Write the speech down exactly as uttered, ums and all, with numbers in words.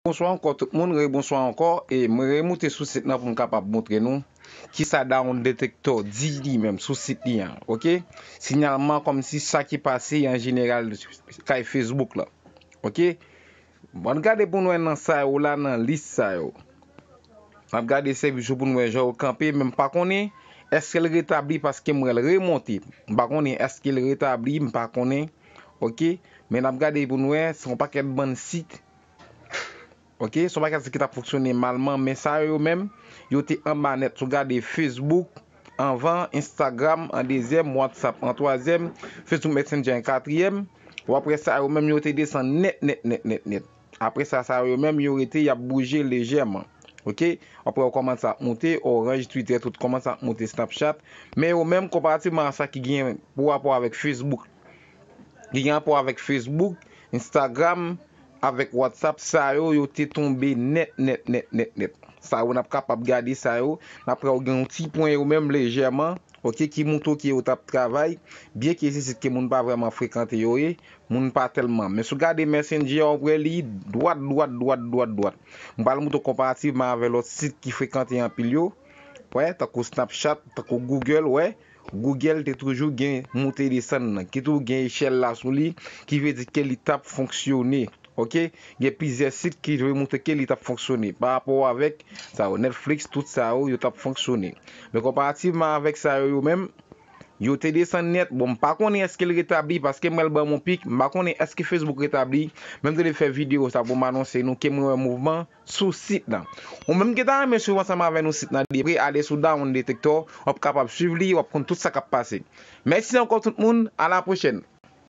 Bonswa ankò tout moun, rebonswa ankò. E mwen remoute sou sit nan pou m kapab montre nou kisa Down Detector di li menm sou sit li an, oke? Sinyalman kòmsi sa ki pase an jeneral kay Facebook la, oke? Bon, n gade pou n wè nan sa yo la, nan lis sa yo. N ap gade sèvis yo pou n wè jan yo kanpe, men m pa konnen èske l retabli paske m wè l remonte. M pa konnen èske l retabli, m pa konnen. Oke, men n ap gade pou n wè, se yon pakèt bann sit. Oke, se yon pakèt sit ki t ap fonksyone malman, men sa yo menm, yo te anba nèt. Si w gade Facebook anvan, Instagram an dezyèm, WhatsApp an twazyèm, Facebook Messenger an katriyèm, w ap wè sa yo menm yo te desann nèt, nèt, nèt, nèt, nèt. Apre sa, sa yo menm yo rete, y ap bouje lejèman. Oke? W ap wè yo kòmanse ap monte, Orange, Twitter, tout kòmanse ap monte, Snapchat. Men yo menm, konparativman a sa ki gen pou rapò avèk Facebook, ki gen rapò avèk Facebook, Instagram, avèk WhatsApp, sa yo, yo te tonbe nèt, nèt, nèt, nèt, nèt. Sa yo, n ap kapab gade sa yo. N ap wè yo gen yon ti pwen yo menm lejèman, oke, ki montre ke yo t ap travay, byenke se sit ke moun pa vrèman frekante yo ye, moun pa tèlman. Men si w gade Messenger, w ap wè li dwat, dwat, dwat, dwat, dwat. M pral montre w konparativman avèk lòt sit ki frekante anpil yo. Wè, tankou Snapchat, tankou Google, wè. Google te toujou gen moute desann nan, ki tou gen echèl la sou li, ki vle di ke li t ap fonksyone. Oke? Gen plizyè sit ki vle montre ke li t ap fonksyone. Pa rapò avèk sa yo, Netflix, tout sa yo, yo t ap fonksyone. Men konparativman avèk sa yo, yo menm, yo te desann nèt. Bon, m pa konnen èske l retabli, paske m wè l ban m yon pik. M pa konnen èske Facebook retabli. Men m te vle fè videyo sa pou m anonse nou ke mwen wè mouvman sou sit lan. Ou menm ki ta renmen swiv ansanm avè nou sit lan de pre, ale sou Down Detector, w ap kapab swiv li, w ap konn tout sa k ap pase. Mèsi ankò tout moun, a la pwochèn.